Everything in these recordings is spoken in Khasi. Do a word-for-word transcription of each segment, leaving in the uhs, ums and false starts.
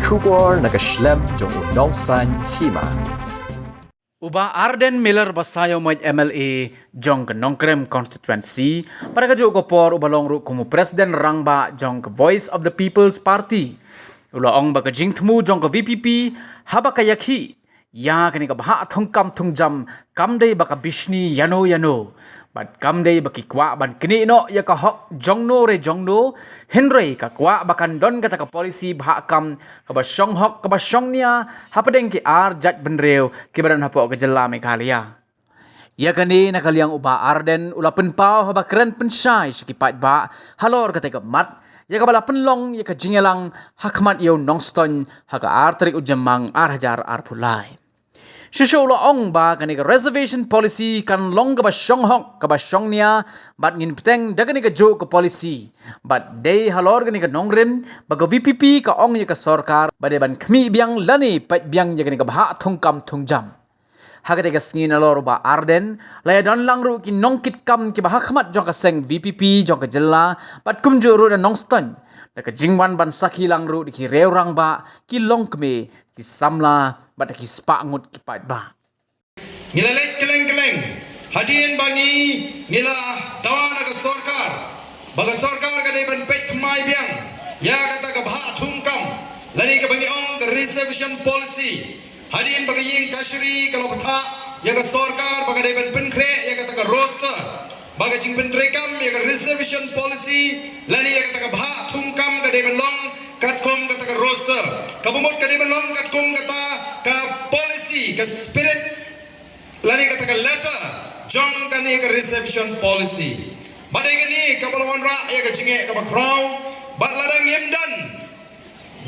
Khubor na ka shlem jong u nongsan hima. U Bah Ardent Miller Basaiawmoit M L A jong ka Nongkrem constituency, para ka juh ka por uba long ruh kum u President Rangbah jong ka Voice of the People's Party, u la ong ba ka jingthmu jong ka V P P haba ka ïakhih ïa kane ka bhah thungkam thungjam kam dei ba ka bishni ïano ïano. Bad kam dei ba ki kwah ban knieh noh ïa ka hok jongno re jongno, hynrei ka kwah ba kan don kata ka policy bhah kam kaba shong hok kaba shong nia hapdeng ki ar jaitbynriew kiba don hapoh ka jylla Meghalaya. Ïa kane na ka liang u Bah Ardent u la pynpaw haba kren pynshai sha ki paidbah halor kata ka mat ïa kaba la pynlong ïa ka jingïalang ha khmat ïa u Nongstoiñ ha ka ar tarik u Jymmang ar hajar arphew lai. Shuh shuh u la ong ba kane ka reservation policy kan long kaba shong hok kaba shong nia, bad ngin bteng da kane ka juh ka policy. Bad dei halor kane ka nongrim ba ka V P P ka ong ïa ka sorkar ba dei ban khmih biang lane peit biang ïa kane ka bhah thungkam thungjam. Ha kata ka sngi nalor u Bah Ardent la ïadon lang ruh ki nongkitkam kiba ha khmat jong ka seng V P P jong ka jylla bad kumjuh ruh na Nongstoiñ, da ka jingwan ban sakhi lang ruh da ki riew rangbah, ki longkmie, ki samla bad da ki spah ngut ki paidbah. Ngi la leit kylleng kylleng hadien ba ngi, ngi la dawa na ka sorkar ba ka sorkar ka dei ban peit thymmai biang ïa kata ka bhah thungkam lane kaba ngi ong ka reservation policy. Hadien ba ka ïing kashari ka la bthah ïa ka sorkar ba ka dei ban pynkhreh ïa kata ka roster, ba ka jingpyntreikam ïa ka reservation policy lane ïa kata ka bhah thungkam ka dei ban long katkum kata ka roster, kaba mut ka dei ban long katkum kata ka policy, ka spirit lane kata ka letter jong kane ka reservation policy. Bad dei kane kaba la wanrah ïa ka jingeh kaba khraw, bad lada ngim don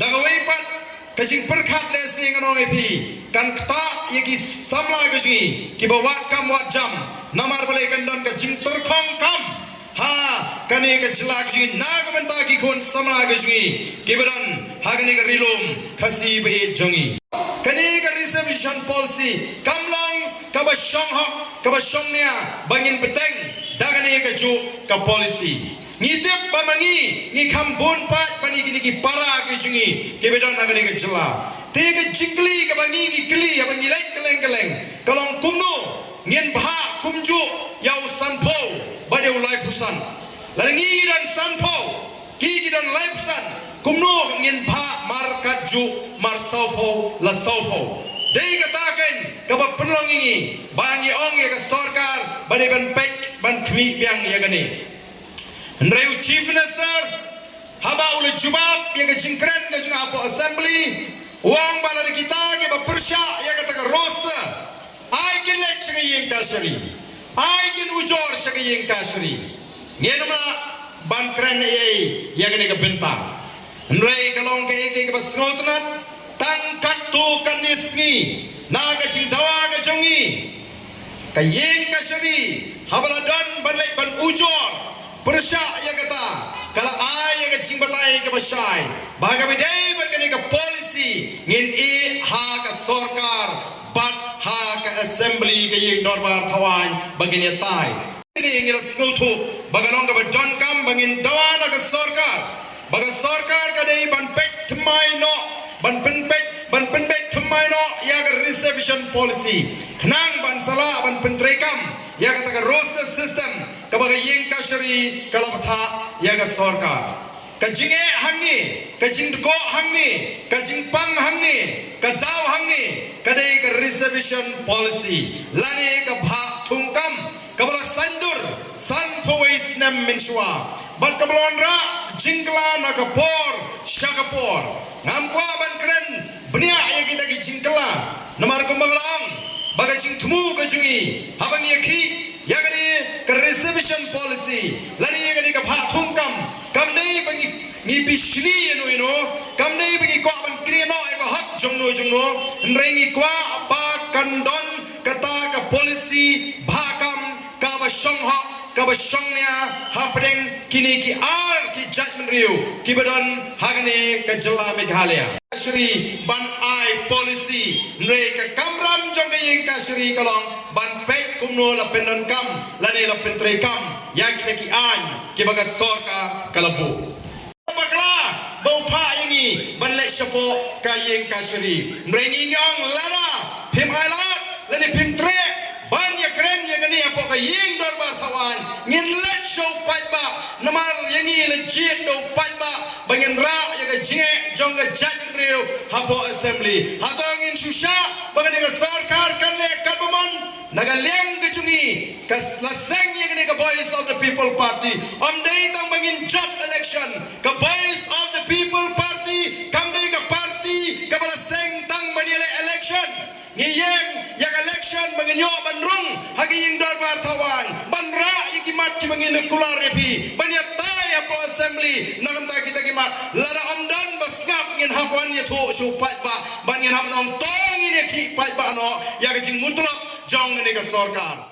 da kawei pat ka jingpyrkhat lehse ngan ong ïa phi kan ktah ïa ki samla ka jong ngi kiba wad kam wad jam, namar balei kan don ka jingtyrkhong kam ha kane ka jylla ka jong ngi na ka bynta ki khun samla ka jong ngi kiba don ha kane ka ri lum Khasi ba ïeit jong ngi. Kane ka reservation policy kam long kaba shong hok kaba shong nia ba ngin bteng da kane ka juh ka policy. Ngi tip ba ma ngi ngi kham bun paid ba ngi kine ki para ki jong ngi kiba don ha kane ka jylla. Te ka jingkylli kaba ngi ngi kylli haba ngi leit kylleng kylleng ka long kumno ngin bhah kumjuh ïa u sanphew bad ïa u laiphew san. Lada ngi ngi don sanphew, ki ki don laiphew san, kumno ngin bhah mar katjuh mar sawphew la sawphew. Dei kata kein kaba pynlong ïa ngi ba ngi ong ïa ka sorkar ba dei ban peit ban khmih biang ïa kane. Hynrei u Chief Minister haba u la jubab ïa ka jingkren ka jong nga hapoh Assembly, u ong ba lada kita kiba pyrshah ïa kata ka roster ai kin leit sha ka ïing kashari, ai kin ujor sha ka ïing kashari. Ngin ym lah ban kren ei ei ïa kane ka bynta. Hynrei ka long kaei kaei kaba sngewtynnat, tang katto katne sngi na ka jingdawa ka jong ngi, ka ïing kashari haba la don ban leit ban ujor pyrshah ïa kata, ka la ai ïa ka jingbatai kaba shai ba ha kaba ïadei bad kane ka policy ngin ïeh ha ka sorkar bad ha ka Assembly, ka ïing dorbar thawaiñ, ba ngin ïatai. Kane ngi la sngewthuh ba ka long kaba donkam ba ngin dawa na ka sorkar ba ka sorkar ka dei ban peit thymmai noh, ban pynpeit, ban pynpeit thymmai noh ïa ka reservation policy khnang ban sa lah ban pyntreikam ïa kata ka roster system kaba ka ïing kashari ka la bthah ïa ka sorkar. Ka jingeh hangne, ka jingdkoh hangne, ka jingpang hangne, ka daw hangne ka dei ka reservation policy lane ka bhah thungkam kaba la saiñdur sanphew wei snem mynshuwa bad kaba la wanrah jingkylla na ka por sha ka por. Ngam kwah ban kren bniah ïa kita ki jingkylla namar kumba ka la ong ba ka jingthmu ka jong ngi haba ngi ïakhih ïa kane ka reservation policy lane ïa kane ka bhah thungkam kam dei ba ngi, ngi bishni ïano ïano, kam dei ba ngi kwah ban knieh noh ïa ka hok jongno jongno, hynrei ngi kwah ba kan don kata ka policy bhah kam kaba shong hok kaba shong nia hapdeng kine ki ar ki jaitbynriew kiba don ha kane ka jylla Meghalaya. Kashari ban ai policy, hynrei ka kamram jong ka ïing kashari ka long ban peit kumno la pyndonkam lane la pyntreikam ïa kita ki aiñ kiba ka sorkar ka la buh. Bakla ba sngewbha ïa ngi ban leit shapoh ka ïing kashari. Hynrei ngi ong lada phim ailad lane phim treh ban ïakren ïa kane hapoh ka ïing dorbar thawaiñ, ngin leit sha u paidbah. Namar ïa ngi la jied da u paidbah ba ngin rah ïa ka jingeh jong ka jaitbynriew hapoh assembly. Hato ngin shu shah ba kane ka sorkar kan leh katba mon? Na ka liang ka jong ngi, ka s- la seng ïa kane ka Voice of the People Party. Ym dei tang ba ngin jop election. Ka Voice of the People Party kam dei ka party kaba la seng tang ban ïaleh election. Ngi ïeng ïa ka election ba ngin ïoh ban rung ha ka ïing dorbar thawaiñ, ban rah ïa ki mat kiba ngi la kular ïa phi, ban ïatai hapoh assembly na ka bynta kita ki mat. Lada ym don ba sngap, ngin hap ban ïathuh sha u paidbah, ban ngin hap ban ong to ngin ïa ki paidbah noh ïa ka jingmutlop jong kane ka sorkar.